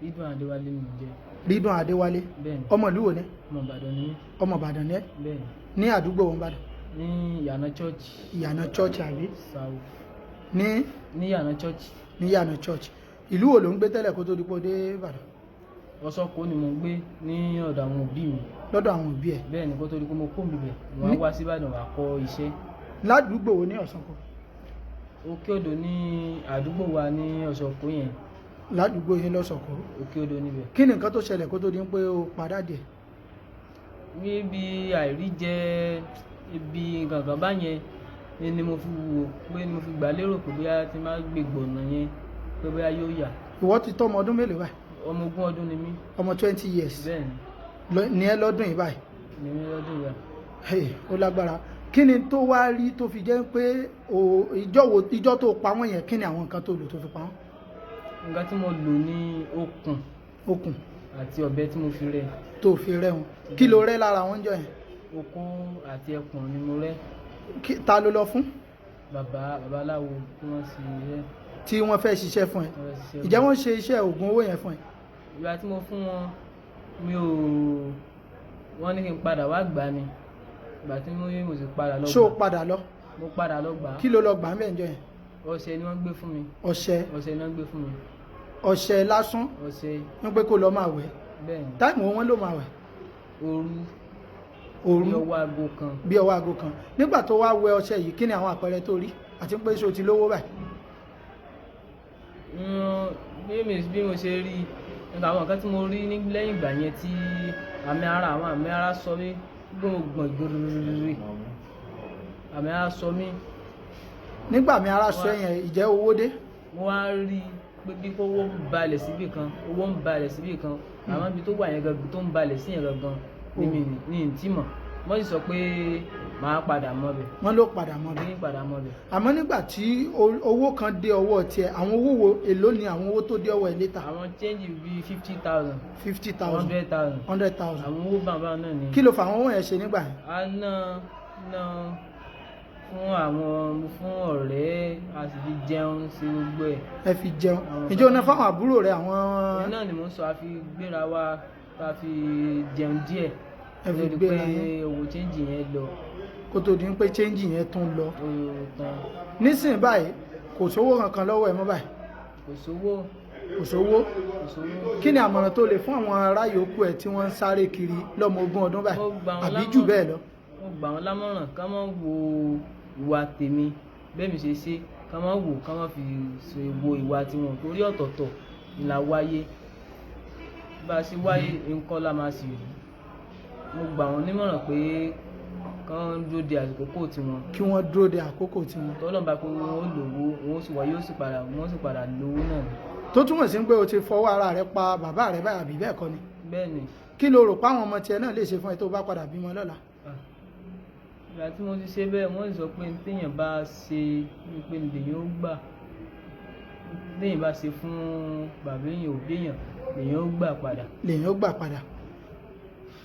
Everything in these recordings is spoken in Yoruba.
Ridwan Adéwálé ni mò ń jẹ́. Ridwan Adéwálé? Bẹ́ẹ̀ni. Ọmọ ìlú wo ni? Ọmọ Ìbàdàn ni mí. Ọmọ Ìbàdàn ni ẹ́? Bẹ́ẹ̀ni. Ní àdúgbò wọn Ìbàdàn? Ní Ìyànà Church. Ìyànà Church, àbí? Sáwó. Ní? Ní Ìyànà Church. Ní Ìyànà Church. Ìlú wo ló ń gbé tẹ́lẹ̀ kó tó di pé o dé Ìbàdàn? Ọ̀ṣọ́kó ni mò ń gbé ní ọ̀dọ̀ àwọn òbí mi. Lọ́dọ̀ àwọn òbí ẹ̀? Bẹ́ẹ̀ni, kó tó di pé mo kó mi bẹ̀, mo wá wá sí Ìbàdàn wá kọ́ iṣẹ́. Ládùúgbò wo ní Ọ̀ṣọ́kó? Òkè Odò ní àdúgbò wa ní Ọ̀ṣọ́kó yẹn. Ládùúgbò yín lọ́ṣọ́kó? Òkè Odò níbẹ̀. Kí ni nǹkan tó ṣẹlẹ̀ kó tó di pé o padà dé? Níbi àìríjẹ, ibi gangan báyẹn ni mo fi wò pé, ni mo fi gbà lérò pé bóyá tí n bá gbé gbọ̀nà yẹn, pé bóyá yóò yà. Ìwọ ti tọ́ ọmọ ọdún mélòó báyìí? Ọmọ 20 ọdún ni mí. Ọmọ 20 years? Bẹ́ẹ̀ni. Ní ẹ lọ́dún yìí báyìí? Ni mí lọ́dún yìí. Hey, ó lágbára. Kí ni tó wá rí tó fi jẹ́ pé o ìjọ wo, ìjọ tó pa wọ́n yẹn, kí ni àwọn nǹkan tó lò tó fi pa wọ́n? Nǹkan tí mo lò ní okùn. Okùn. Àti ọ̀bẹ tí mo fi rẹ́. Tó fi rẹ́ wọn. Kí ló rẹ́ lára wọn jọ yẹn? Okó àti ẹkùn ni mo rẹ́. Ta ló lọ fún? Bàbá babaláwo tí wọ́n sì rẹ́. Tí wọ́n fẹ́ ṣiṣẹ́ fún ẹ? Wọ́n fẹ́ ṣiṣẹ́. Ìjẹ́ fún. wọ́n ṣe iṣẹ́ oògùn owó yẹn fún ẹ? Ìgbà tí mo fún wọn, mi ò, wọ́n ní kí n padà wá gbà ni. Ìgbà tí mo sì padà lọ Ṣó o gbà. padà lọ? Mo padà lọ gbà. Kí ló lọ gbà ń bẹ̀ ǹjọ́ yẹn? Ọṣẹ ni wọ́n gbé fún mi. Ọṣẹ? Ọṣẹ ni wọ́n gbé fún mi. Ọṣẹ lásán? Ọṣẹ. Wọ́n pé kó lọ máa wẹ̀? Bẹ́ẹ̀ ni. Time wo wọ́n ló máa wẹ̀? Òru. Òru? Bí ọwọ́ aago 1. Bí ọwọ́ aago 1. Nígbà tó wá wẹ ọṣẹ yìí, kí ni àwọn àpẹẹrẹ tó rí, àti pé ṣó ti lówó báyìí? Bí mo ṣe rí nípa àwọn nǹkan tí mo rí ní lẹ́yìn ìgbà yẹn, tí àmì ara, àwọn àmì ara sọ mí bí mo gbọ̀n gbòòrò, àmì ara sọ mí. Nígbà mi ara sọ yẹn, ìjẹ́ owó dé? Mo wá rí pé bí kò owó ń balẹ̀ síbì kan, owó ń balẹ̀ síbì kan, àmọ́ ibi tó wà yẹn gangan, tó ń balẹ̀ sí yẹn gangan ní mi ní ní tí mọ̀. Wọ́n sì sọ pé màá padà mọ́ bẹ̀. Wọ́n ló padà mọ́ bẹ̀? Ní padà mọ́ bẹ̀. Àmọ́ nígbà tí owó kan dé ọwọ́ tiẹ̀, àwọn owó wo, èló ni àwọn owó tó dé ọwọ́ ẹ̀ later? Àwọn change bíi 50,000. 50,000? 100,000. 100,000. Àwọn owó bàbá náà ni. Kí ló fa àwọn owó yẹn ṣe nígbà yẹn? A ná ná fún àwọn, fún ọ̀rẹ́, a sì fi jẹun ṣe gbogbo ẹ̀. Ẹ fi jẹun? Àwọn Ìjọ náà fáwọn àbúrò rẹ, àwọn? Ìyẹn náà ni mò ń sọ, a fi gbéra wa, ká fi jẹun díẹ̀. Ẹ fi Lórí gbéra pé yín. owó change yẹn lọ. Kó tó di pé change yẹn tún lọ. Ó tán. Nísìnyí báyìí, kò sówó kankan lọ́wọ́ ẹ̀ mọ́ báyìí? Kò sówó. Kò sówó? Kò sówó. Kí ni àmọ̀ràn tó lè fún àwọn ará yòókù ẹ̀ tí wọ́n ń sáré kiri lọ́mọ 20 ọdún báyìí, Mo gbà wọ́n àbí lámọ̀ràn. jù bẹ́ẹ̀ lọ? Mo gbà wọ́n lámọ̀ràn ká má wo ìwà tèmi bẹ́ẹ̀ mi ṣe ṣe, ká má wò, ká má fi ṣe wo ìwà tiwọn, torí ọ̀tọ̀ọ̀tọ̀ ni la wáyé. Bá a ṣe wáyé nǹkan la máa sì rí. Mo gbà wọ́n nímọ̀ràn pé kán dúró de àkókò tiwọn. Kí wọ́n dúró de àkókò tiwọn. Tọ́lọ́run bá pé wọ́n ó lówó, wọ́n ó sì wá, yóò sì padà, wọ́n sì padà lówó náà ni. Tó túmọ̀ sí pé o ti fọwọ́ ara rẹ pa bàbá rẹ báyìí, àbí bẹ́ẹ̀ kọ́ ni? Bẹ́ẹ̀ ni. Kí ló rò páwọn ọmọ tiẹ̀ náà lè ṣe fún ẹ tó bá padà bímọ lọ́la? Ah. Ìgbà tí mo ti ṣe bẹ́ẹ̀, wọ́n sì sọ pé téèyàn bá ṣe, pé lèyàn ó gbà, téèyàn bá ṣe fún bàbá èèyàn, òbí èèyàn, lèyàn ó gbà padà. Lèyàn ó gbà padà.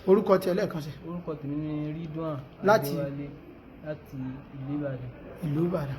Orúkọ tiẹ̀ lẹ́ẹ̀kan sí? Orúkọ tèmi ni Ridwan Láti? Adéwálé, láti ìlú Ìbàdàn. Ìlú Ìbàdàn.